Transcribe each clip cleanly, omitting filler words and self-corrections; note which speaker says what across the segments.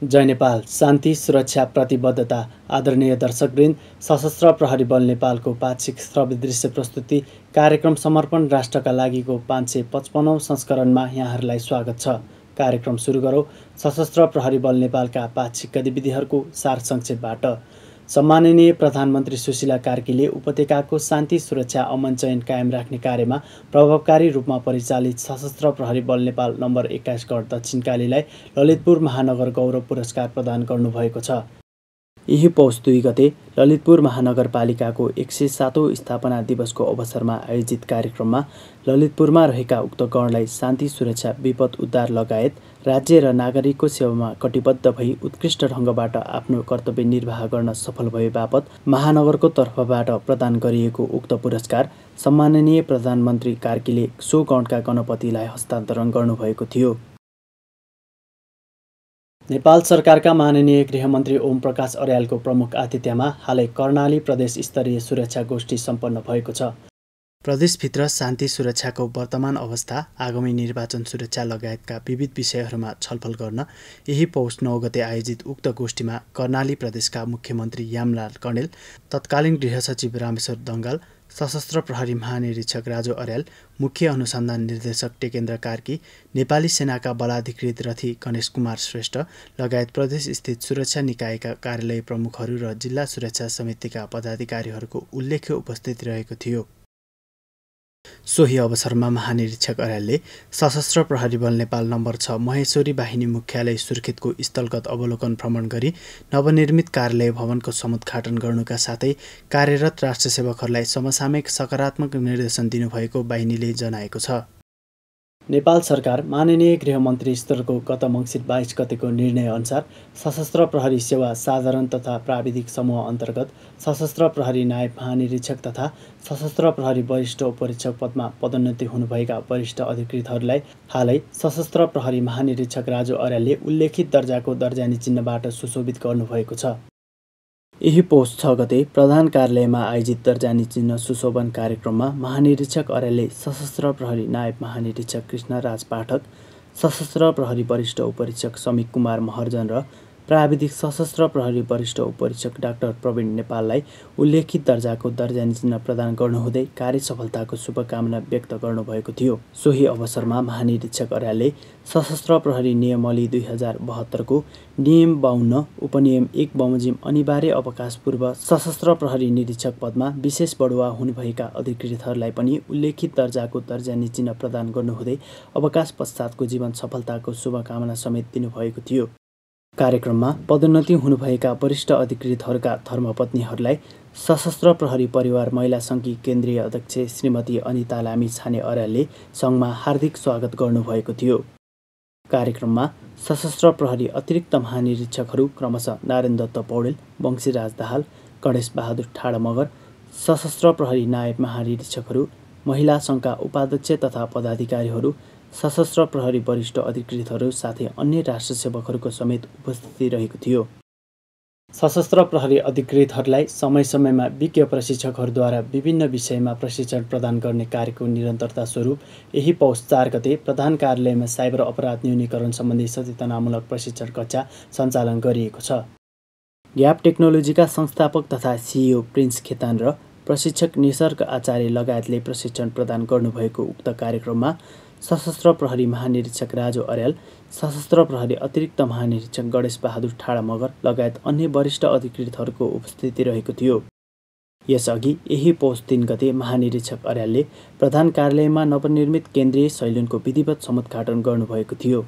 Speaker 1: जय नेपाल। शान्ति सुरक्षा प्रतिबद्धता। आदरणीय दर्शकवृन्द, सशस्त्र प्रहरी बल नेपालको पाक्षिक श्रव्य दृश्य प्रस्तुति कार्यक्रम समर्पण राष्ट्रका लागिको 555औं संस्करणमा यहाँहरूलाई स्वागत छ। कार्यक्रम सुरु गरौँ। सशस्त्र प्रहरी बल नेपालका पाक्षिक गतिविधिहरूको सार संक्षेपबाट। सम्माननीय प्रधानमन्त्री सुशीला कार्कीले उपत्यकाको शान्ति सुरक्षा अमन चयन कायम राख्ने कार्यमा प्रभावकारी रूपमा परिचालित सशस्त्र प्रहरी बल नेपाल नम्बर 21 गढ दक्षिणकालीलाई ललितपुर महानगर गौरव पुरस्कार प्रदान गर्नुभएको छ। यही पौष 2 गते ललितपुर महानगरपालिकाको 107औं स्थापना दिवसको अवसरमा आयोजित कार्यक्रममा ललितपुरमा रहेका उक्त गणलाई शान्ति सुरक्षा विपद उद्धार लगायत राज्य र नागरिकको सेवामा कटिबद्ध भई उत्कृष्ट ढङ्गबाट आफ्नो कर्तव्य निर्वाह गर्न सफल भए बापत महानगरको तर्फबाट प्रदान गरिएको उक्त पुरस्कार सम्माननीय प्रधानमन्त्री कार्कीले सो गणका गणपतिलाई हस्तान्तरण गर्नुभएको थियो। नेपाल सरकारका माननीय गृहमन्त्री ओम प्रकाश अर्यालको प्रमुख आतिथ्यमा हालै कर्णाली प्रदेश स्तरीय सुरक्षा गोष्ठी सम्पन्न भएको छ। प्रदेशभित्र शान्ति सुरक्षाको वर्तमान अवस्था, आगामी निर्वाचन सुरक्षा लगायतका विविध विषयहरूमा छलफल गर्न यही पौष 9 गते आयोजित उक्त गोष्ठीमा कर्णाली प्रदेशका मुख्यमन्त्री यामलाल कणेल, तत्कालीन गृह सचिव रामेश्वर दङ्गाल, सशस्त्र प्रहरी महानिरीक्षक राजु अर्याल, मुख्य अनुसन्धान निर्देशक टेकेन्द्र कार्की, नेपाली सेनाका बलाधिकृत रथी गणेश कुमार श्रेष्ठ लगायत प्रदेशस्थित सुरक्षा निकायका कार्यालय प्रमुखहरू र जिल्ला सुरक्षा समितिका पदाधिकारीहरूको उल्लेख्य उपस्थिति रहेको थियो। सोही अवसरमा महानिरीक्षक अर्यालले सशस्त्र प्रहरी बल नेपाल नम्बर 6 महेश्वरी बाहिनी मुख्यालय सुर्खेतको स्थलगत अवलोकन भ्रमण गरी नवनिर्मित कार्यालय भवनको समुद्घाटन गर्नुका साथै कार्यरत राष्ट्रसेवकहरूलाई समसामयिक सकारात्मक निर्देशन दिनुभएको बाहिनीले जनाएको छ। नेपाल सरकार माननीय गृहमन्त्री स्तरको गत मङ्सिर 22 गतेको निर्णयअनुसार सशस्त्र प्रहरी सेवा साधारण तथा प्राविधिक समूह अन्तर्गत सशस्त्र प्रहरी नायब महानिरीक्षक तथा सशस्त्र प्रहरी वरिष्ठ उपरीक्षक पदमा पदोन्नति हुनुभएका वरिष्ठ अधिकृतहरूलाई हालै सशस्त्र प्रहरी महानिरीक्षक राजु अर्यालले उल्लेखित दर्जाको दर्जानी चिन्हबाट सुशोभित गर्नुभएको छ। यही पौष 6 गते प्रधान कार्यालयमा आयोजित दर्जानी चिन्ह सुशोभन कार्यक्रममा महानिरीक्षक अर्यालले सशस्त्र प्रहरी नायब महानिरीक्षक कृष्णराज पाठक, सशस्त्र प्रहरी वरिष्ठ उपरीक्षक समीक कुमार महर्जन र प्राविधिक सशस्त्र प्रहरी वरिष्ठ उपरीक्षक डाक्टर प्रवीण नेपाललाई उल्लेखित दर्जाको दर्जानी चिन्ह प्रदान गर्नुहुँदै कार्य सफलताको शुभकामना व्यक्त गर्नुभएको थियो। सोही अवसरमा महानिरीक्षक अर्यालले सशस्त्र प्रहरी नियमावली 2072 को नियम 52 उपनियम 1 बमोजिम अनिवार्य अवकाश पूर्व सशस्त्र प्रहरी निरीक्षक पदमा विशेष बढुवा हुनुभएका अधिकृतहरूलाई पनि उल्लेखित दर्जाको दर्जानी चिन्ह प्रदान गर्नुहुँदै अवकाश पश्चातको जीवन सफलताको शुभकामना समेत दिनुभएको थियो। कार्यक्रममा पदोन्नति हुनुभएका वरिष्ठ अधिकृतहरूका धर्मपत्नीहरूलाई सशस्त्र प्रहरी परिवार महिला सङ्घकी केन्द्रीय अध्यक्ष श्रीमती अनिता लामी छाने अर्यालले सङ्घमा हार्दिक स्वागत गर्नुभएको थियो। कार्यक्रममा सशस्त्र प्रहरी अतिरिक्त महानिरीक्षकहरू क्रमशः नारायण दत्त पौडेल, वंशीराज दाहाल, गणेश बहादुर ठाडा मगर, सशस्त्र प्रहरी नायब महानिरीक्षकहरू, महिला सङ्घका उपाध्यक्ष तथा पदाधिकारीहरू, सशस्त्र प्रहरी वरिष्ठ अधिकृतहरू साथै अन्य राष्ट्रसेवकहरूको समेत उपस्थिति रहेको थियो। सशस्त्र प्रहरी अधिकृतहरूलाई समय समयमा विज्ञ प्रशिक्षकहरूद्वारा विभिन्न विषयमा प्रशिक्षण प्रदान गर्ने कार्यको निरन्तरता स्वरूप यही पौष 4 गते प्रधान कार्यालयमा साइबर अपराध न्यूनीकरण सम्बन्धी सचेतनामूलक प्रशिक्षण कक्षा सञ्चालन गरिएको छ। ग्याप टेक्नोलोजीका संस्थापक तथा सिइओ प्रिन्स खेतान र प्रशिक्षक निसर्ग आचार्य लगायतले प्रशिक्षण प्रदान गर्नुभएको उक्त कार्यक्रममा सशस्त्र प्रहरी महानिरीक्षक राजु अर्याल, सशस्त्र प्रहरी अतिरिक्त महानिरीक्षक गणेश बहादुर ठाडा मगर लगायत अन्य वरिष्ठ अधिकृतहरूको उपस्थिति रहेको थियो। यसअघि यही पौष 3 गते महानिरीक्षक अर्यालले प्रधान कार्यालयमा नवनिर्मित केन्द्रीय सैलुनको विधिवत समुद्घाटन गर्नुभएको थियो।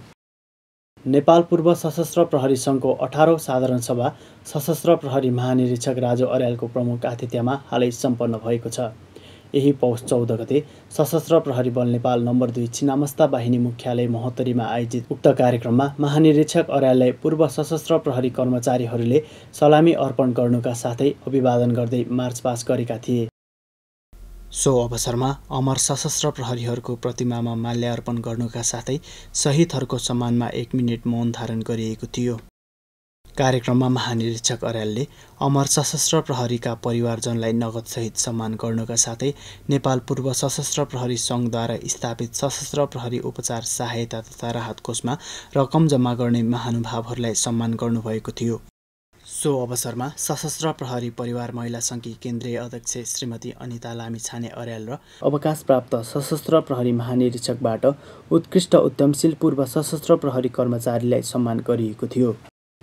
Speaker 1: नेपाल पूर्व सशस्त्र प्रहरी सङ्घको 18औं साधारण सभा सशस्त्र प्रहरी महानिरीक्षक राजु अर्यालको प्रमुख आतिथ्यमा हालै सम्पन्न भएको छ। यही पौष 14 गते सशस्त्र प्रहरी बल नेपाल नम्बर 2 छिनामस्ता बाहिनी मुख्यालय महोत्तरीमा आयोजित उक्त कार्यक्रममा महानिरीक्षक अर्याललाई पूर्व सशस्त्र प्रहरी कर्मचारीहरूले सलामी अर्पण गर्नुका साथै अभिवादन गर्दै मार्चपास्ट गरेका थिए। सो अवसरमा अमर सशस्त्र प्रहरीहरूको प्रतिमामा माल्यार्पण गर्नुका साथै शहीदहरूको सम्मानमा 1 मिनेट मौन धारण गरिएको थियो। कार्यक्रममा महानिरीक्षक अर्यालले अमर सशस्त्र प्रहरीका परिवारजनलाई नगदसहित सम्मान गर्नुका साथै नेपाल पूर्व सशस्त्र प्रहरी सङ्घद्वारा स्थापित सशस्त्र प्रहरी उपचार सहायता तथा राहत कोषमा रकम जम्मा गर्ने महानुभावहरूलाई सम्मान गर्नुभएको थियो। सो अवसरमा सशस्त्र प्रहरी परिवार महिला सङ्घकी केन्द्रीय अध्यक्ष श्रीमती अनिता लामिछाने अर्याल र अवकाशप्राप्त सशस्त्र प्रहरी महानिरीक्षकबाट उत्कृष्ट उद्यमशील पूर्व सशस्त्र प्रहरी कर्मचारीलाई सम्मान गरिएको थियो।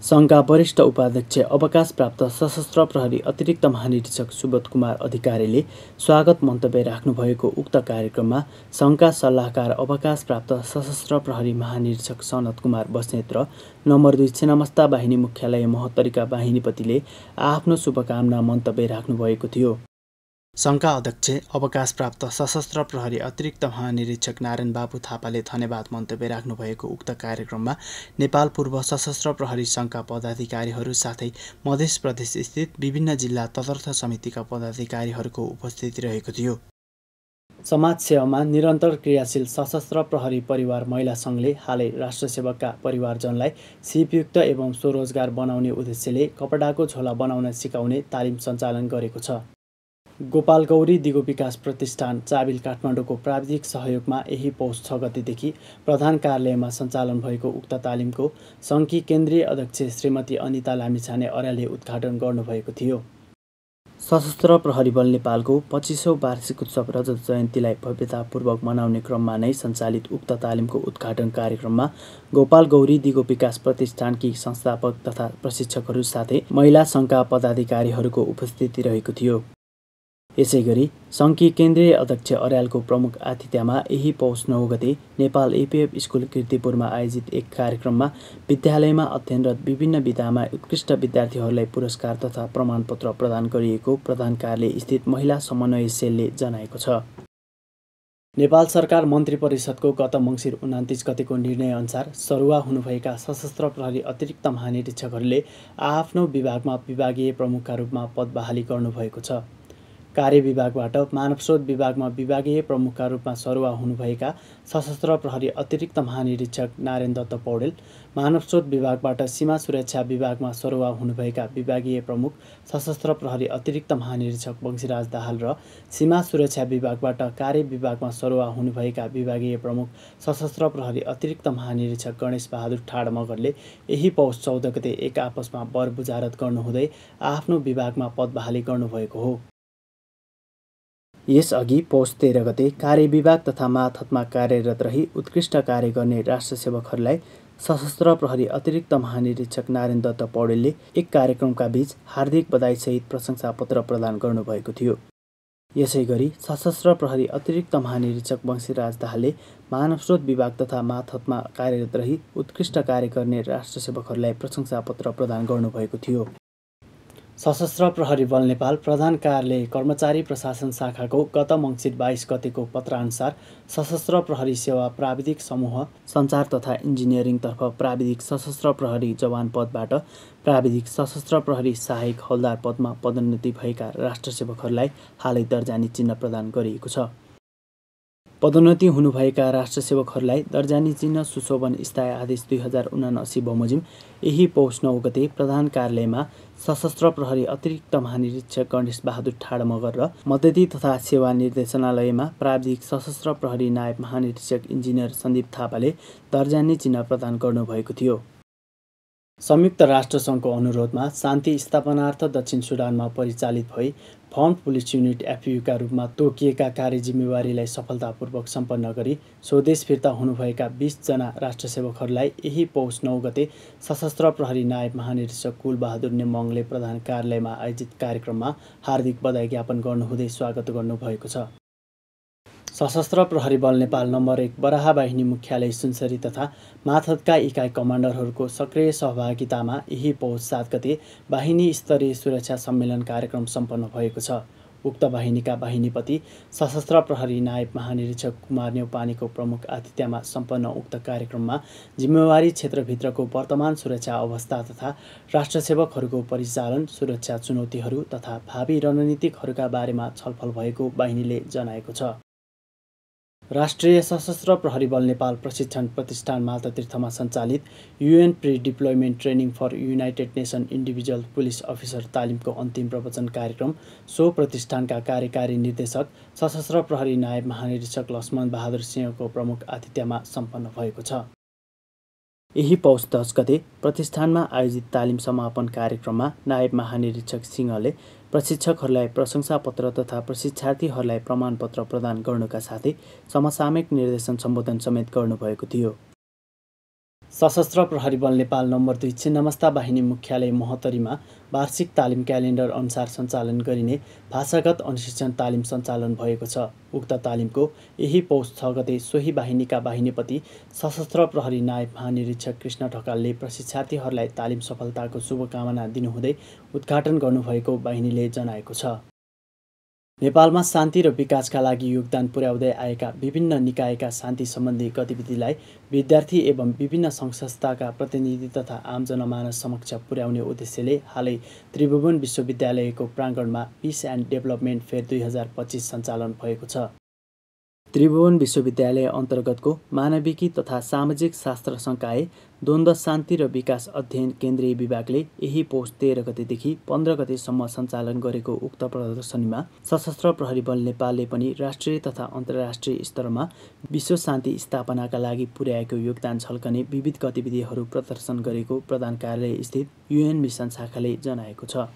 Speaker 1: सङ्घका वरिष्ठ उपाध्यक्ष अवकाशप्राप्त सशस्त्र प्रहरी अतिरिक्त महानिरीक्षक सुबोध कुमार अधिकारीले स्वागत मन्तव्य राख्नुभएको उक्त कार्यक्रममा सङ्घका सल्लाहकार अवकाशप्राप्त सशस्त्र प्रहरी महानिरीक्षक सनत कुमार बस्नेत र नम्बर 2 छिन्नमस्ता बाहिनी मुख्यालय महोत्तरीका बाहिनीपतिले आफ्नो शुभकामना मन्तव्य राख्नुभएको थियो। सङ्घका अध्यक्ष अवकाशप्राप्त सशस्त्र प्रहरी अतिरिक्त महानिरीक्षक नारायण बाबु थापाले धन्यवाद मन्तव्य राख्नुभएको उक्त कार्यक्रममा नेपाल पूर्व सशस्त्र प्रहरी सङ्घका पदाधिकारीहरू साथै मध्य प्रदेश स्थित विभिन्न जिल्ला तदर्थ समितिका पदाधिकारीहरूको उपस्थिति रहेको थियो। समाज सेवामा निरन्तर क्रियाशील सशस्त्र प्रहरी परिवार महिला सङ्घले हालै राष्ट्रसेवकका परिवारजनलाई सिपयुक्त एवं स्वरोजगार बनाउने उद्देश्यले कपडाको झोला बनाउन सिकाउने तालिम सञ्चालन गरेको छ। गोपाल गौरी दिगो विकास प्रतिष्ठान चाबिल काठमाडौँको प्राविधिक सहयोगमा यही पौष 6 गतेदेखि प्रधान कार्यालयमा सञ्चालन भएको उक्त तालिमको सङ्घकी केन्द्रीय अध्यक्ष श्रीमती अनिता लामिछाने अर्यालले उद्घाटन गर्नुभएको थियो। सशस्त्र प्रहरी बल नेपालको 25औं वार्षिक उत्सव रजत जयन्तीलाई भव्यतापूर्वक मनाउने क्रममा नै सञ्चालित उक्त तालिमको उद्घाटन कार्यक्रममा गोपाल गौरी दिगो विकास प्रतिष्ठानकी संस्थापक तथा प्रशिक्षकहरू साथै महिला सङ्घका पदाधिकारीहरूको उपस्थिति रहेको थियो। यसैगरी सङ्घकी केन्द्रीय अध्यक्ष अर्यालको प्रमुख आतिथ्यमा यही पौष 9 गते नेपाल एपीएफ स्कुल कीर्तिपुरमा आयोजित एक कार्यक्रममा विद्यालयमा अध्ययनरत विभिन्न विधामा उत्कृष्ट विद्यार्थीहरूलाई पुरस्कार तथा प्रमाणपत्र प्रदान गरिएको प्रधान कार्यालय स्थित महिला समन्वय सेलले जनाएको छ। नेपाल सरकार मन्त्री परिषदको गत मङ्सिर 29 गतेको निर्णयअनुसार सरुवा हुनुभएका सशस्त्र प्रहरी अतिरिक्त महानिरीक्षकहरूले आफ्नो विभागमा विभागीय प्रमुखका रूपमा पद बहाली गर्नुभएको छ। कार्य विभागबाट मानव स्रोत विभागमा विभागीय प्रमुखका रूपमा सरुवा हुनुभएका सशस्त्र प्रहरी अतिरिक्त महानिरीक्षक नारायण दत्त पौडेल, मानव स्रोत विभागबाट सीमा सुरक्षा विभागमा सरुवा हुनुभएका विभागीय प्रमुख सशस्त्र प्रहरी अतिरिक्त महानिरीक्षक वंशीराज दाहाल र सीमा सुरक्षा विभागबाट कार्य विभागमा सरुवा हुनुभएका विभागीय प्रमुख सशस्त्र प्रहरी अतिरिक्त महानिरीक्षक गणेश बहादुर ठाड मगरले यही पौष 14 गते एक आपसमा वर बुझारत गर्नुहुँदै आफ्नो विभागमा पद बहाली गर्नुभएको हो। यसअघि पौष 13 गते कार्य विभाग तथा मातहतमा कार्यरत रही उत्कृष्ट कार्य गर्ने राष्ट्रसेवकहरूलाई सशस्त्र प्रहरी अतिरिक्त महानिरीक्षक नारायण दत्त पौडेलले एक कार्यक्रमका बीच हार्दिक बधाईसहित प्रशंसा पत्र प्रदान गर्नुभएको थियो। यसैगरी सशस्त्र प्रहरी अतिरिक्त महानिरीक्षक वंशीराज दाहालले मानव स्रोत विभाग तथा मातहतमा कार्यरत रही उत्कृष्ट कार्य गर्ने राष्ट्रसेवकहरूलाई प्रशंसा पत्र प्रदान गर्नुभएको थियो। सशस्त्र प्रहरी बल नेपाल प्रधान कार्यालय कर्मचारी प्रशासन शाखाको गत मङ्सिर 22 गतेको पत्रानुसार सशस्त्र प्रहरी सेवा प्राविधिक समूह सञ्चार तथा इन्जिनियरिङतर्फ प्राविधिक सशस्त्र प्रहरी जवान पदबाट प्राविधिक सशस्त्र प्रहरी सहायक हौलदार पदमा पदोन्नति भएका राष्ट्रसेवकहरूलाई हालै दर्जानी चिन्ह प्रदान गरिएको छ। पदोन्नति हुनुभएका राष्ट्रसेवकहरूलाई दर्जानी चिन्ह सुशोभन स्थायी आदेश 2079 बमोजिम यही पौष 9 गते प्रधान कार्यालयमा सशस्त्र प्रहरी अतिरिक्त महानिरीक्षक गणेश बहादुर ठाड मगर र मद्दती तथा सेवा निर्देशनालयमा प्राविधिक सशस्त्र प्रहरी नायब महानिरीक्षक इन्जिनियर सन्दीप थापाले दर्जानी चिन्ह प्रदान गर्नुभएको थियो। संयुक्त राष्ट्रसङ्घको अनुरोधमा शान्ति स्थापनार्थ दक्षिण सुडानमा परिचालित भई फ्रन्ट पुलिस युनिट एफयुका रूपमा तोकिएका कार्य जिम्मेवारीलाई सफलतापूर्वक सम्पन्न गरी स्वदेश फिर्ता हुनुभएका 20 जना राष्ट्रसेवकहरूलाई यही पौष 9 गते सशस्त्र प्रहरी नायब महानिरीक्षक कुलबहादुर नेम्बङले प्रधान कार्यालयमा आयोजित कार्यक्रममा हार्दिक बधाई ज्ञापन गर्नुहुँदै स्वागत गर्नुभएको छ। सशस्त्र प्रहरी बल नेपाल नम्बर 1 बराहा बाहिनी मुख्यालय सुनसरी तथा मातहतका इकाइ कमान्डरहरूको सक्रिय सहभागितामा यही पौष 7 गते बाहिनी स्तरीय सुरक्षा सम्मेलन कार्यक्रम सम्पन्न भएको छ। उक्त बाहिनीका बाहिनीपति सशस्त्र प्रहरी नायब महानिरीक्षक कुमार नेउपानेको प्रमुख आतिथ्यमा सम्पन्न उक्त कार्यक्रममा जिम्मेवारी क्षेत्रभित्रको वर्तमान सुरक्षा अवस्था तथा राष्ट्रसेवकहरूको परिचालन सुरक्षा चुनौतीहरू तथा भावी रणनीतिकहरूका बारेमा छलफल भएको बाहिनीले जनाएको छ। राष्ट्रिय सशस्त्र प्रहरी बल नेपाल प्रशिक्षण प्रतिष्ठान माल्तातीर्थमा सञ्चालित UN pre-deployment training for United Nation individual police officer तालिमको अन्तिम प्रवचन कार्यक्रम सो प्रतिष्ठानका कार्यकारी निर्देशक सशस्त्र प्रहरी नायब महानिरीक्षक लक्ष्मण बहादुर सिंहको प्रमुख आतिथ्यमा सम्पन्न भएको छ। यही पौष 10 गते प्रतिष्ठानमा आयोजित तालिम समापन कार्यक्रममा नायब महानिरीक्षक सिंहले प्रशिक्षकहरूलाई प्रशंसापत्र तथा प्रशिक्षार्थीहरूलाई प्रमाणपत्र प्रदान गर्नुका साथै समसामयिक निर्देशन सम्बोधन समेत गर्नुभएको थियो। सशस्त्र प्रहरी बल नेपाल नम्बर 2 छिन्नमस्ता बाहिनी मुख्यालय महोत्तरीमा वार्षिक तालिम क्यालेन्डर अनुसार सञ्चालन गरिने भाषागत अनुशिक्षण तालिम सञ्चालन भएको छ। उक्त तालिमको यही पौष 6 गते सोही बाहिनीका बाहिनीपति सशस्त्र प्रहरी नायब महानिरीक्षक कृष्ण ढकालले प्रशिक्षार्थीहरूलाई तालिम सफलताको शुभकामना दिनुहुँदै उद्घाटन गर्नुभएको बाहिनीले जनाएको छ। नेपालमा शान्ति र विकासका लागि योगदान पुर्याउँदै आएका विभिन्न निकायका शान्ति सम्बन्धी गतिविधिलाई विद्यार्थी एवं विभिन्न सङ्घ-संस्थाका प्रतिनिधि तथा आम जनमानस समक्ष पुर्याउने उद्देश्यले हालै त्रिभुवन विश्वविद्यालयको प्राङ्गणमा पिस एन्ड डेभलपमेन्ट फेयर 2025 सञ्चालन भएको छ। त्रिभुवन विश्वविद्यालय अन्तर्गतको मानविकी तथा सामाजिक शास्त्र संकाय द्वन्द्व शान्ति र विकास अध्ययन केन्द्रीय विभागले यही पौष 13 गतेदेखि 15 गतेसम्म सञ्चालन गरेको उक्त प्रदर्शनीमा सशस्त्र प्रहरी बल नेपालले पनि राष्ट्रिय तथा अन्तर्राष्ट्रिय स्तरमा विश्व शान्ति स्थापनाका लागि पुर्याएको योगदान झल्कने विविध गतिविधिहरू प्रदर्शन गरेको प्रधान कार्यालय स्थित UN मिसन शाखाले जनाएको छ।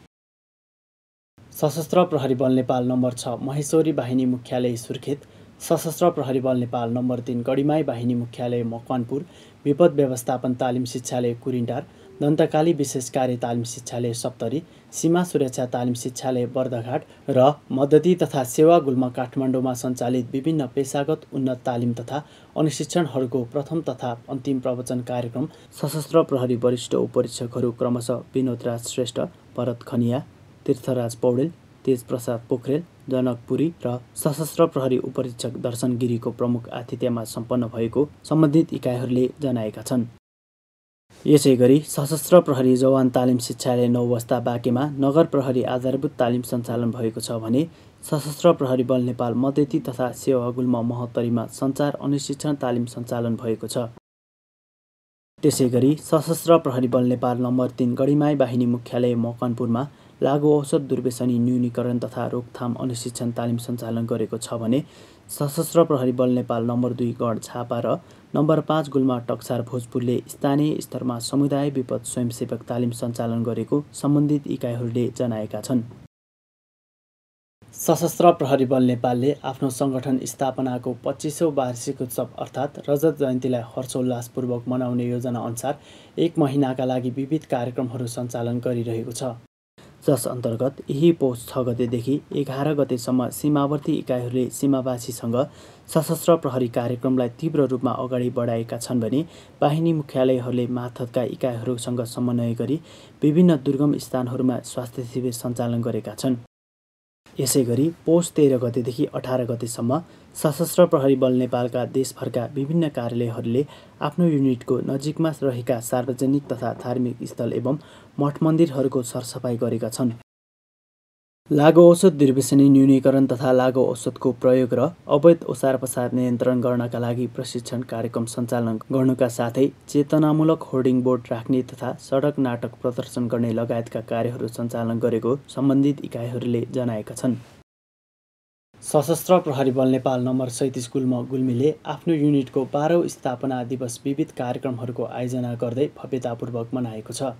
Speaker 1: सशस्त्र प्रहरी बल नेपाल नम्बर 6 महेश्वरी बाहिनी मुख्यालय सुर्खेत, सशस्त्र प्रहरी बल नेपाल नम्बर 3 गढीमाई बाहिनी मुख्यालय मकवानपुर, विपद व्यवस्थापन तालिम शिक्षालय कुरिन्टार, दन्तकाली विशेष कार्य तालिम शिक्षालय सप्तरी, सीमा सुरक्षा तालिम शिक्षालय बर्दघाट र मद्दती तथा सेवा गुल्म काठमाडौँमा सञ्चालित विभिन्न पेशागत उन्नत तालिम तथा अनुशिक्षणहरूको प्रथम तथा अन्तिम प्रवचन कार्यक्रम सशस्त्र प्रहरी वरिष्ठ उपरीक्षकहरू क्रमशः विनोदराज श्रेष्ठ, भरत खनिया, तीर्थराज पौडेल, तेज प्रसाद पोखरेल, जनक पुरी र सशस्त्र प्रहरी उपरीक्षक दर्शन गिरीको प्रमुख आतिथ्यमा सम्पन्न भएको सम्बन्धित इकाइहरूले जनाएका छन्। यसैगरी सशस्त्र प्रहरी जवान तालिम शिक्षालय 9 वस्ता बाँकेमा नगर प्रहरी आधारभूत तालिम सञ्चालन भएको छ भने सशस्त्र प्रहरी बल नेपाल मद्दती तथा सेवा गुल्म महोत्तरीमा सञ्चार अनुशिक्षण तालिम सञ्चालन भएको छ। त्यसैगरी सशस्त्र प्रहरी बल नेपाल नम्बर 3 गढीमाई बाहिनी मुख्यालय मकवानपुरमा लागु औषध दुर्व्यसनी न्यूनीकरण तथा रोकथाम अनुशिक्षण तालिम सञ्चालन गरेको छ भने सशस्त्र प्रहरी बल नेपाल नम्बर 2 गढ झापा र नम्बर 5 गुल्मा टक्सार भोजपुरले स्थानीय स्तरमा समुदाय विपद स्वयंसेवक तालिम सञ्चालन गरेको सम्बन्धित इकाइहरूले जनाएका छन्। सशस्त्र प्रहरी बल नेपालले आफ्नो सङ्गठन स्थापनाको 25औं वार्षिक उत्सव अर्थात् रजत जयन्तीलाई हर्षोल्लासपूर्वक मनाउने योजना अनुसार 1 महिनाका लागि विविध कार्यक्रमहरू सञ्चालन गरिरहेको छ। जस अन्तर्गत यही पौष 6 गतेदेखि 11 गतेसम्म सीमावर्ती इकाइहरूले सीमावासीसँग सशस्त्र प्रहरी कार्यक्रमलाई तीव्र रूपमा अगाडि बढाएका छन् भने बाहिनी मुख्यालयहरूले मातहतका इकाइहरूसँग समन्वय गरी विभिन्न दुर्गम स्थानहरूमा स्वास्थ्य शिविर सञ्चालन गरेका छन्। यसैगरी पौष 13 गतेदेखि 18 गतेसम्म सशस्त्र प्रहरी बल नेपालका देशभरका विभिन्न कार्यालयहरूले आफ्नो युनिटको नजिकमा रहेका सार्वजनिक तथा धार्मिक स्थल एवं मठ मन्दिरहरूको सरसफाई गरेका छन्। लागु औषध दुर्व्यसनी न्यूनीकरण तथा लागु औषधको प्रयोग र अवैध ओसार पसार नियन्त्रण गर्नका लागि प्रशिक्षण कार्यक्रम सञ्चालन गर्नुका साथै चेतनामूलक होर्डिङ बोर्ड राख्ने तथा सडक नाटक प्रदर्शन गर्ने लगायतका कार्यहरू सञ्चालन गरेको सम्बन्धित इकाइहरूले जनाएका छन्। सशस्त्र प्रहरी बल नेपाल नम्बर 37 गुल्म गुल्मीले आफ्नो युनिटको 12औं स्थापना दिवस विविध कार्यक्रमहरूको आयोजना गर्दै भव्यतापूर्वक मनाएको छ।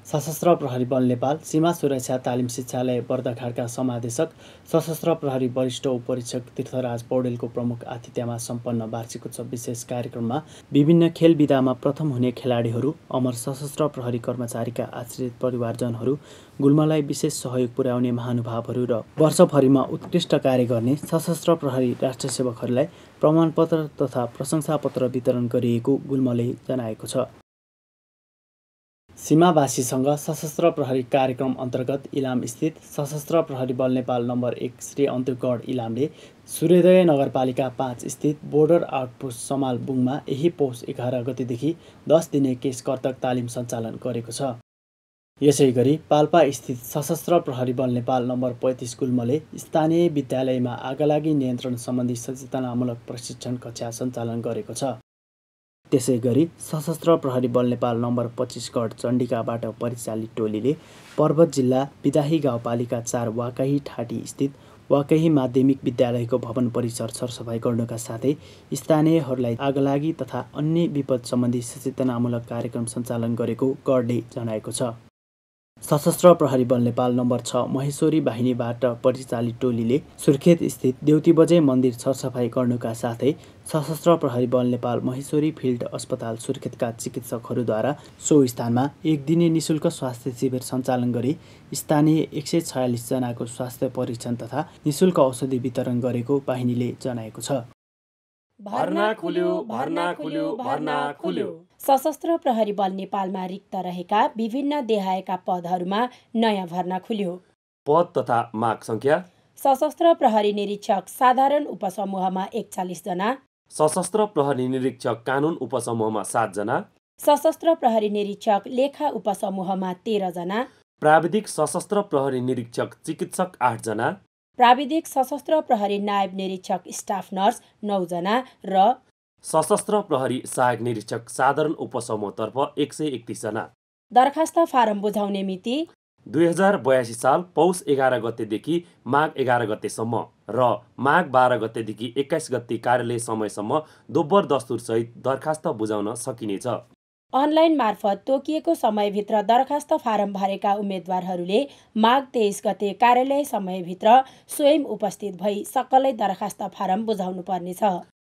Speaker 1: सशस्त्र प्रहरी बल नेपाल सीमा सुरक्षा तालिम शिक्षालय बर्दघाटका समादेशक सशस्त्र प्रहरी वरिष्ठ उपरीक्षक तीर्थराज पौडेलको प्रमुख आतिथ्यमा सम्पन्न वार्षिक उत्सव विशेष कार्यक्रममा विभिन्न खेल विधामा प्रथम हुने खेलाडीहरू, अमर सशस्त्र प्रहरी कर्मचारीका आश्रित परिवारजनहरू, गुल्मलाई विशेष सहयोग पुर्याउने महानुभावहरू र वर्षभरिमा उत्कृष्ट कार्य गर्ने सशस्त्र प्रहरी राष्ट्रसेवकहरूलाई प्रमाणपत्र तथा प्रशंसापत्र वितरण गरिएको गुल्मले जनाएको छ। सीमावासीसँग सशस्त्र प्रहरी कार्यक्रम अन्तर्गत इलाम स्थित सशस्त्र प्रहरी बल नेपाल नम्बर 1 श्री अन्तुगढ इलामले सूर्योदय नगरपालिका 5 स्थित बोर्डर आउटपोस्ट समालबुङमा यही पौष 11 गतेदेखि 10 दिने केस कर्तक तालिम सञ्चालन गरेको छ। यसैगरी पाल्पा स्थित सशस्त्र प्रहरी बल नेपाल नम्बर 35 गुल्मले स्थानीय विद्यालयमा आगलागी नियन्त्रण सम्बन्धी सचेतनामूलक प्रशिक्षण कक्षा सञ्चालन गरेको छ। त्यसैगरी सशस्त्र प्रहरी बल नेपाल नम्बर 25 गढ चण्डिकाबाट परिचालित टोलीले पर्वत जिल्ला बिदाही गाउँपालिका 4 वाकाही ठाटी स्थित वाकाही माध्यमिक विद्यालयको भवन परिसर सरसफाइ गर्नुका साथै स्थानीयहरूलाई आगलागी तथा अन्य विपद सम्बन्धी सचेतनामूलक कार्यक्रम सञ्चालन गरेको गढले जनाएको छ। सशस्त्र प्रहरी बल नेपाल नम्बर 6 महेश्वरी बाहिनीबाट परिचालित टोलीले सुर्खेत स्थित देउती बजे मन्दिर सरसफाइ गर्नुका साथै सशस्त्र प्रहरी बल नेपाल महेश्वरी फिल्ड अस्पताल सुर्खेतका चिकित्सकहरूद्वारा सो स्थानमा एक दिने निशुल्क स्वास्थ्य शिविर सञ्चालन गरी स्थानीय 146 जनाको स्वास्थ्य परीक्षण तथा निशुल्क औषधि वितरण गरेको बाहिनीले जनाएको छ।
Speaker 2: भर्ना खुल्यो। सशस्त्र प्रहरी बल नेपालमा रिक्त रहेका विभिन्न देहायका पदहरूमा नयाँ भर्ना खुल्यो।
Speaker 3: पद तथा माग संख्या:
Speaker 2: सशस्त्र प्रहरी निरीक्षक साधारण उपसमूहमा 41 जना,
Speaker 3: सशस्त्र प्रहरी निरीक्षक कानुन उपसमूहमा 7 जना,
Speaker 2: सशस्त्र प्रहरी निरीक्षक लेखा उपसमूहमा 13 जना,
Speaker 3: प्राविधिक सशस्त्र प्रहरी निरीक्षक चिकित्सक 8 जना,
Speaker 2: प्राविधिक सशस्त्र प्रहरी नायब निरीक्षक स्टाफ नर्स 9 जना र
Speaker 3: सशस्त्र प्रहरी सहायक निरीक्षक साधारण उपसमूहतर्फ 131 जना।
Speaker 2: दरखास्त फारम बुझाउने मिति
Speaker 3: 2082 साल पौष 11 गतेदेखि माघ 11 गतेसम्म र माघ 12 गतेदेखि 21 गते कार्यालय समयसम्म दोब्बर दस्तुरसहित दरखास्त बुझाउन सकिनेछ।
Speaker 2: अनलाइन मार्फत तोकिएको समयभित्र दरखास्त फारम भरेका उम्मेदवारहरूले माघ 23 गते कार्यालय समयभित्र स्वयं उपस्थित भई सक्कलै दरखास्त फारम बुझाउनु पर्नेछ।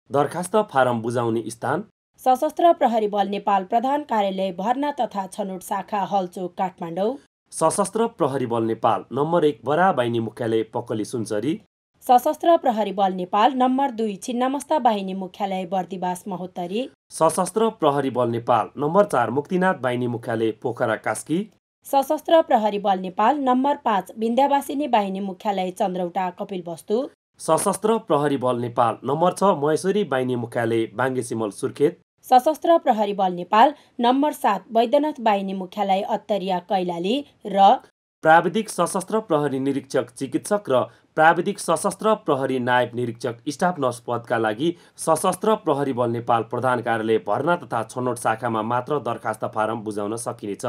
Speaker 3: दरखास्त फारम बुझाउने स्थान:
Speaker 2: सशस्त्र प्रहरी बल नेपाल प्रधान कार्यालय भर्ना तथा छनौट शाखा हलचोक काठमाडौँ,
Speaker 3: सशस्त्र प्रहरी बल नेपाल नम्बर 1 बरा बाहिनी मुख्यालय पकली सुनसरी,
Speaker 2: सशस्त्र प्रहरी बल नेपाल नम्बर 2 छिन्नामस्ता बाहिनी मुख्यालय बर्दिवास महोत्तरी,
Speaker 3: सशस्त्र प्रहरी बल नेपाल नम्बर 4 मुक्तिनाथ बाहिनी मुख्यालय पोखरा कास्की,
Speaker 2: सशस्त्र प्रहरी बल नेपाल नम्बर 5 विन्ध्यावासिनी बाहिनी मुख्यालय चन्द्रौटा कपिलवस्तु,
Speaker 3: सशस्त्र प्रहरी बल नेपाल नम्बर 6 महेश्वरी बाहिनी मुख्यालय बाङ्गेसिमल सुर्खेत,
Speaker 2: सशस्त्र प्रहरी बल नेपाल नम्बर 7 वैद्यनाथ बाहिनी मुख्यालय अत्तरिया कैलाली र
Speaker 3: प्राविधिक सशस्त्र प्रहरी निरीक्षक चिकित्सक र प्राविधिक सशस्त्र प्रहरी नायब निरीक्षक स्टाफ नर्स पदका लागि सशस्त्र प्रहरी बल नेपाल प्रधान कार्यालय भर्ना तथा छनौट शाखामा मात्र दरखास्त फारम बुझाउन सकिनेछ।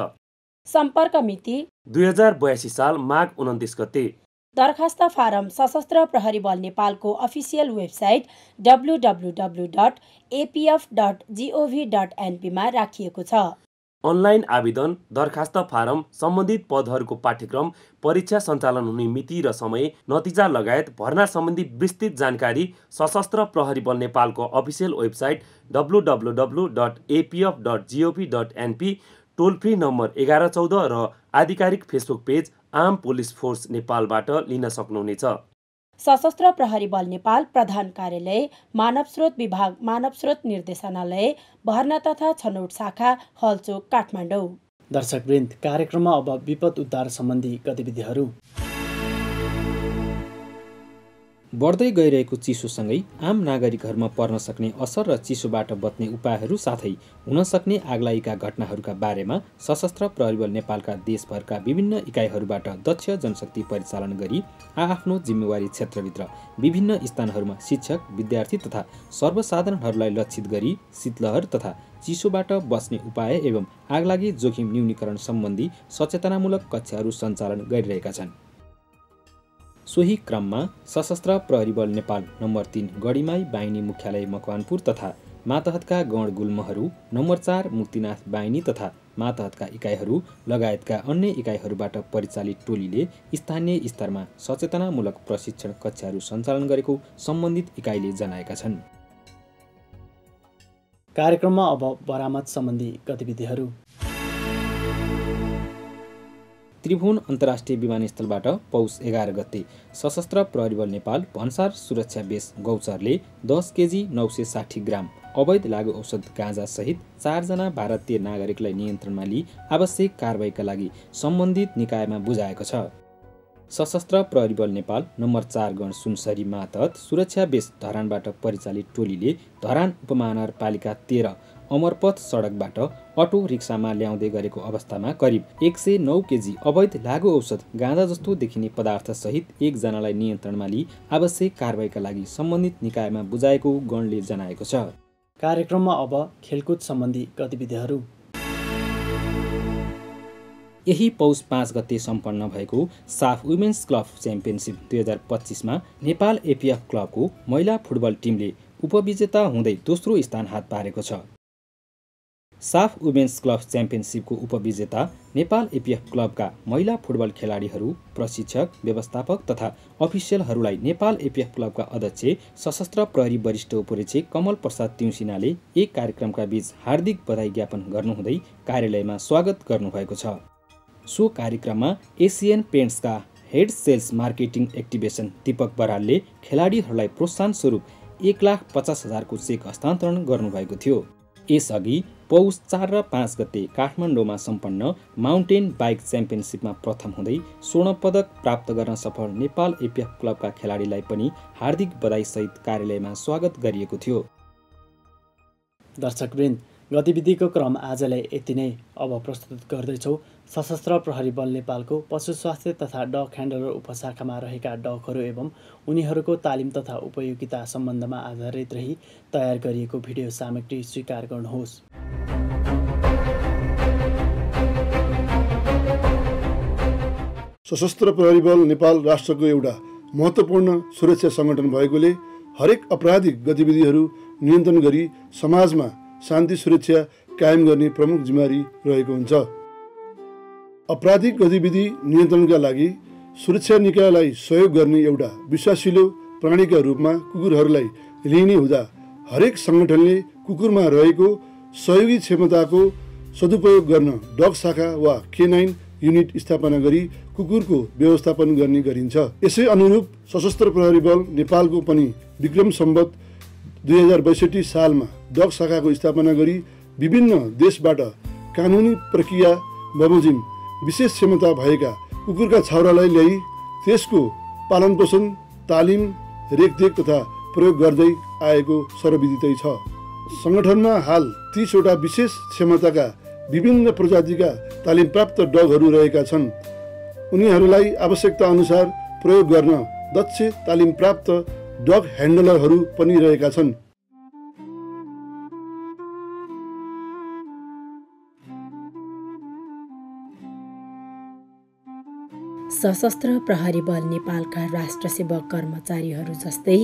Speaker 2: सम्पर्क मिति
Speaker 3: 2082 साल माघ 29 गते।
Speaker 2: दरखास्त फारम सशस्त्र प्रहरी बल नेपालको अफिसियल वेबसाइट www.apf.gov.np मा राखिएको छ।
Speaker 3: अनलाइन आवेदन, दरखास्त फारम, सम्बन्धित पदहरूको पाठ्यक्रम, परीक्षा सञ्चालन हुने मिति र समय, नतिजा लगायत भर्ना सम्बन्धी विस्तृत जानकारी सशस्त्र प्रहरी बल नेपालको अफिसियल वेबसाइट www.apf.gov.np, टोल फ्री नम्बर 1114 र आधिकारिक Facebook page arm police force नेपालबाट लिन सक्नुहुनेछ।
Speaker 2: सशस्त्र प्रहरी बल नेपाल प्रधान कार्यालय मानव स्रोत विभाग मानव स्रोत निर्देशनालय भर्ना तथा छनौट शाखा हलचोक काठमाडौँ।
Speaker 1: दर्शकवृन्द, कार्यक्रममा अब विपद उद्धार सम्बन्धी गतिविधिहरू।
Speaker 4: बढ्दै गइरहेको चिसोसँगै आम नागरिकहरूमा पर्न सक्ने असर र चिसोबाट बच्ने उपायहरू साथै हुन सक्ने आगलागीका घटनाहरूका बारेमा सशस्त्र प्रहरी बल नेपालका देशभरका विभिन्न इकाइहरूबाट दक्ष जनशक्ति परिचालन गरी आआफ्नो जिम्मेवारी क्षेत्रभित्र विभिन्न स्थानहरूमा शिक्षक, विद्यार्थी तथा सर्वसाधारणहरूलाई लक्षित गरी शीतलहर तथा चिसोबाट बच्ने उपाय एवं आगलागी जोखिम न्यूनीकरण सम्बन्धी सचेतनामूलक कक्षाहरू सञ्चालन गरिरहेका छन्। सोही क्रममा सशस्त्र प्रहरी बल नेपाल नम्बर 3 गढीमाई बाहिनी मुख्यालय मकवानपुर तथा मातहतका गण गुल्महरू, नम्बर 4 मुक्तिनाथ बाहिनी तथा मातहतका इकाइहरू लगायतका अन्य इकाइहरूबाट परिचालित टोलीले स्थानीय स्तरमा सचेतनामूलक प्रशिक्षण कक्षाहरू सञ्चालन गरेको सम्बन्धित इकाइले जनाएका छन्।
Speaker 1: कार्यक्रममा अब बरामद सम्बन्धी गतिविधिहरू।
Speaker 4: त्रिभुवन अन्तर्राष्ट्रिय विमानस्थलबाट पौष 11 गते सशस्त्र प्रहरी बल नेपाल भन्सार सुरक्षा बेस गौचरले 10 केजी 960 ग्राम अवैध लागु औषध गाँजा सहित 4 जना भारतीय नागरिकलाई नियन्त्रणमा लिई आवश्यक कारबाहीका लागि सम्बन्धित निकायमा बुझाएको छ। सशस्त्र प्रहरी बल नेपाल नम्बर 4 गण सुनसरी मातहत सुरक्षा बेस धरानबाट परिचालित टोलीले धरान उपमहानगरपालिका 13 अमरपथ सडकबाट अटो रिक्सामा ल्याउँदै गरेको अवस्थामा करिब 109 केजी अवैध लागु औषध गाँजा जस्तो देखिने पदार्थ सहित एकजनालाई नियन्त्रणमा लिई आवश्यक कारबाहीका लागि सम्बन्धित निकायमा बुझाएको गणले जनाएको छ।
Speaker 1: कार्यक्रममा अब खेलकुद सम्बन्धी गतिविधिहरू।
Speaker 4: यही पौष 5 गते सम्पन्न भएको साफ वुमेन्स क्लब च्याम्पियनसिप 2025मा नेपाल एपिएफ क्लबको महिला फुटबल टिमले उपविजेता हुँदै दोस्रो स्थान हात पारेको छ। साफ वुमेन्स क्लब च्याम्पियनसिपको उपविजेता नेपाल एपिएफ क्लबका महिला फुटबल खेलाडीहरू, प्रशिक्षक, व्यवस्थापक तथा अफिसियलहरूलाई नेपाल एपिएफ क्लबका अध्यक्ष सशस्त्र प्रहरी वरिष्ठ उपरीक्षक कमल प्रसाद तिउसिनाले एक कार्यक्रमका बीच हार्दिक बधाई ज्ञापन गर्नुहुँदै कार्यालयमा स्वागत गर्नुभएको छ। सो कार्यक्रममा एसियन पेन्ट्सका head sales marketing activation Deepak बरालले खेलाडीहरूलाई प्रोत्साहन स्वरूप 1,50,000 को चेक हस्तान्तरण गर्नुभएको थियो। यसअघि पौष 4 र 5 गते काठमाडौँमा सम्पन्न माउन्टेन बाइक च्याम्पियनसिपमा प्रथम हुँदै स्वर्ण पदक प्राप्त गर्न सफल नेपाल एपिएफ क्लबका खेलाडीलाई पनि हार्दिक बधाईसहित कार्यालयमा स्वागत गरिएको थियो।
Speaker 1: दर्शकवृन्द, गतिविधिको क्रम आजलाई यति नै। अब प्रस्तुत गर्दैछौँ सशस्त्र प्रहरी बल नेपालको पशु स्वास्थ्य तथा डग ह्यान्डलर उपशाखामा रहेका डगहरू एवं उनीहरूको तालिम तथा उपयोगिता सम्बन्धमा आधारित रही तयार गरिएको भिडियो सामग्री स्वीकार गर्नुहोस्।
Speaker 5: सशस्त्र प्रहरी बल नेपाल राष्ट्रको एउटा महत्त्वपूर्ण सुरक्षा सङ्गठन भएकोले हरेक आपराधिक गतिविधिहरू नियन्त्रण गरी समाजमा शान्ति सुरक्षा कायम गर्ने प्रमुख जिम्मेवारी रहेको हुन्छ। आपराधिक गतिविधि नियन्त्रणका लागि सुरक्षा निकायलाई सहयोग गर्ने एउटा विश्वासिलो प्राणीका रूपमा कुकुरहरूलाई लिइने हुँदा हरेक सङ्गठनले कुकुरमा रहेको सहयोगी क्षमताको सदुपयोग गर्न डग शाखा वा K9 युनिट स्थापना गरी कुकुरको व्यवस्थापन गर्ने गरिन्छ। यसै अनुरूप सशस्त्र प्रहरी बल नेपालको पनि विक्रम सम्वत 2062 सालमा डग शाखाको स्थापना गरी विभिन्न देशबाट कानुनी प्रक्रिया बमोजिम विशेष क्षमता भएका कुकुरका छाउरालाई ल्याई त्यसको पालनपोषण, तालिम, रेखदेख तथा प्रयोग गर्दै आएको सर्वविदितै छ। सङ्गठनमा हाल 30 वटा विशेष क्षमताका विभिन्न प्रजातिका तालिम प्राप्त डगहरू रहेका छन्। उनीहरूलाई आवश्यकता अनुसार प्रयोग गर्न दक्ष तालिम प्राप्त डग ह्यान्डलरहरू पनि रहेका छन्।
Speaker 2: सशस्त्र प्रहरी बल नेपालका राष्ट्र सेवक कर्मचारीहरू जस्तै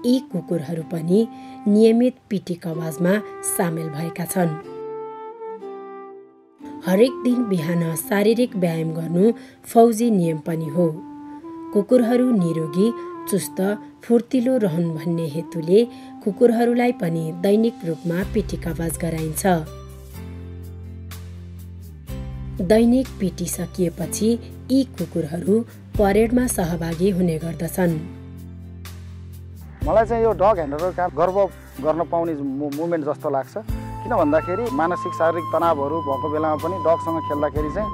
Speaker 2: यी कुकुरहरू पनि नियमित पिटी कवाजमा सामेल भएका छन्। हरेक दिन बिहान शारीरिक व्यायाम गर्नु फौजी नियम पनि हो। कुकुरहरू निरोगी, चुस्त, फुर्तिलो रहन् भन्ने हेतुले कुकुरहरूलाई पनि दैनिक रूपमा पिटी कवाज गराइन्छ। दैनिक पिटी सकिएपछि यी कुकुरहरू परेडमा सहभागी हुने गर्दछन्।
Speaker 6: मलाई चाहिँ यो डग ह्यान्डलर काम गर्व गर्न पाउने मुभमेन्ट जस्तो लाग्छ। किन भन्दाखेरि मानसिक शारीरिक तनावहरू भएको बेलामा पनि डगसँग खेल्दाखेरि चाहिँ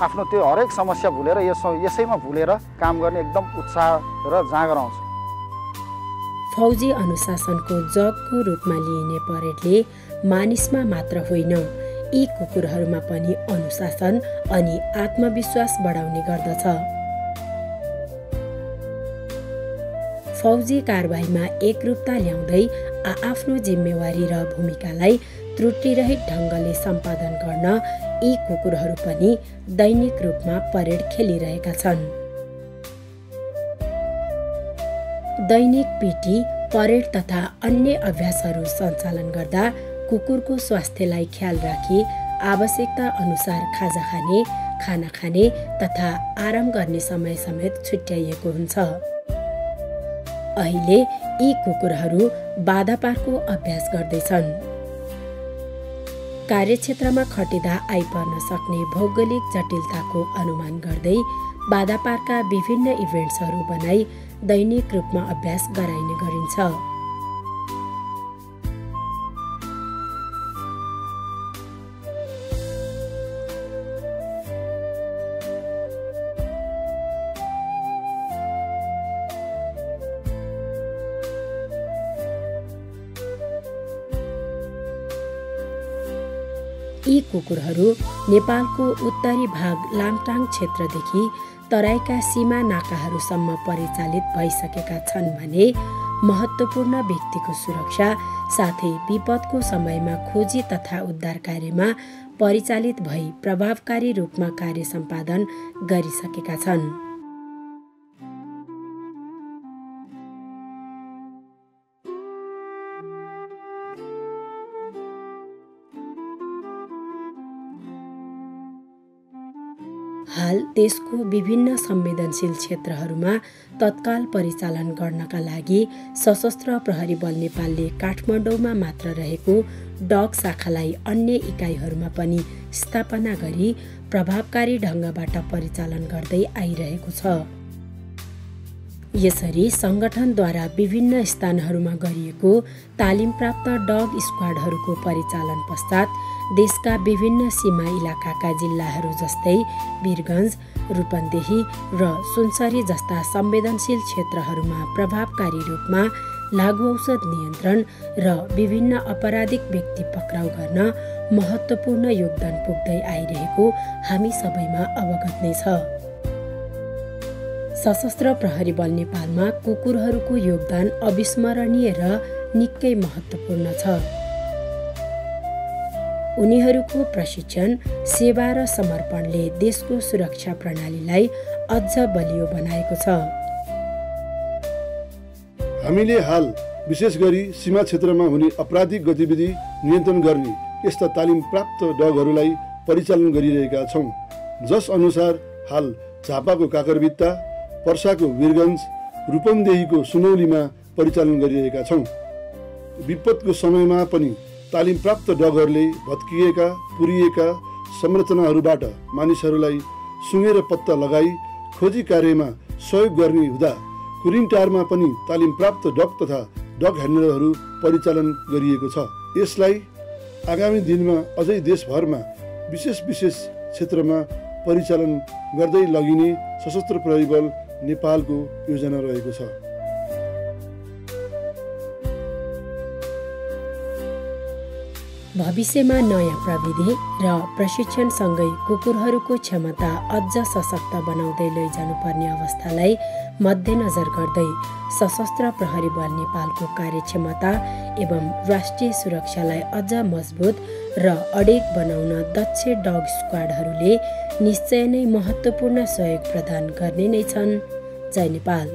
Speaker 6: आफ्नो त्यो हरेक समस्या भुलेर यसैमा भुलेर काम गर्ने एकदम उत्साह र जाँगर आउँछ।
Speaker 2: फौजी अनुशासनको जगको रूपमा लिइने परेडले मानिसमा मात्र होइन, यी कुकुरहरूमा पनि अनुशासन अनि आत्मविश्वास बढाउने गर्दछ। फौजी कारबाहीमा एकरूपता ल्याउँदै आफ्नो जिम्मेवारी र भूमिकालाई त्रुटिरहित ढङ्गले सम्पादन गर्न यी कुकुरहरू पनि दैनिक रूपमा परेड खेलिरहेका छन्। दैनिक पिटी, परेड तथा अन्य अभ्यासहरू सञ्चालन गर्दा कुकुरको स्वास्थ्यलाई ख्याल राखी आवश्यकता अनुसार खाजा खाने, खाना खाने तथा आराम गर्ने समय समेत छुट्याइएको हुन्छ। अहिले यी कुकुरहरू बाधापारको अभ्यास गर्दैछन्। कार्यक्षेत्रमा खटिँदा आइपर्न सक्ने भौगोलिक जटिलताको अनुमान गर्दै बाधापारका विभिन्न इभेन्ट्सहरू बनाई दैनिक रूपमा अभ्यास गराइने गरिन्छ। यी कुकुरहरू नेपालको उत्तरी भाग लामटाङ क्षेत्रदेखि तराईका सीमा नाकाहरूसम्म परिचालित भइसकेका छन् भने महत्त्वपूर्ण व्यक्तिको सुरक्षा साथै विपदको समयमा खोजी तथा उद्धार कार्यमा परिचालित भई प्रभावकारी रूपमा कार्य सम्पादन गरिसकेका छन्। हाल देशको विभिन्न संवेदनशील क्षेत्रहरूमा तत्काल परिचालन गर्नका लागि सशस्त्र प्रहरी बल नेपालले काठमाडौँमा मात्र रहेको डग शाखालाई अन्य इकाइहरूमा पनि स्थापना गरी प्रभावकारी ढङ्गबाट परिचालन गर्दै आइरहेको छ। यसरी सङ्गठनद्वारा विभिन्न स्थानहरूमा गरिएको तालिमप्राप्त डग स्क्वाडहरूको परिचालन पश्चात देशका विभिन्न सीमा इलाकाका जिल्लाहरू जस्तै वीरगञ्ज, रूपन्देही र सुनसरी जस्ता संवेदनशील क्षेत्रहरूमा प्रभावकारी रूपमा लागुऔषध नियन्त्रण र विभिन्न आपराधिक व्यक्ति पक्राउ गर्न महत्त्वपूर्ण योगदान पुग्दै आइरहेको हामी सबैमा अवगत नै छ। सशस्त्र प्रहरी बल नेपालमा कुकुरहरूको योगदान अविस्मरणीय र निकै महत्त्वपूर्ण छ। उनीहरूको प्रशिक्षण, सेवा र समर्पणले देशको सुरक्षा प्रणालीलाई अझ बलियो बनाएको छ।
Speaker 5: हामीले हाल विशेष गरी सीमा क्षेत्रमा हुने आपराधिक गतिविधि नियन्त्रण गर्ने यस्ता तालिम प्राप्त डगहरूलाई परिचालन गरिरहेका छौँ, जस अनुसार हाल झापाको काकरभित्ता, पर्साको वीरगञ्ज, रूपन्देहीको सुनौलीमा परिचालन गरिरहेका छौँ। विपदको समयमा पनि तालिम प्राप्त डगहरूले भत्किएका, पुरिएका संरचनाहरूबाट मानिसहरूलाई सुँगेर पत्ता लगाई खोजी कार्यमा सहयोग गर्ने हुँदा कुरिनटारमा पनि तालिम प्राप्त डग तथा डग ह्यान्डलरहरू परिचालन गरिएको छ। यसलाई आगामी दिनमा अझै देशभरमा विशेष क्षेत्रमा परिचालन गर्दै लगिने सशस्त्र प्रहरी बल नेपालको योजना रहेको छ।
Speaker 2: भविष्यमा नयाँ प्रविधि र प्रशिक्षणसँगै कुकुरहरूको क्षमता अझ सशक्त बनाउँदै लैजानुपर्ने अवस्थालाई मध्यनजर गर्दै सशस्त्र प्रहरी बल नेपालको कार्यक्षमता एवं राष्ट्रिय सुरक्षालाई अझ मजबुत र अडेग बनाउन दक्ष डग स्क्वाडहरूले निश्चय नै महत्त्वपूर्ण सहयोग प्रदान गर्ने नै छन्। जय नेपाल।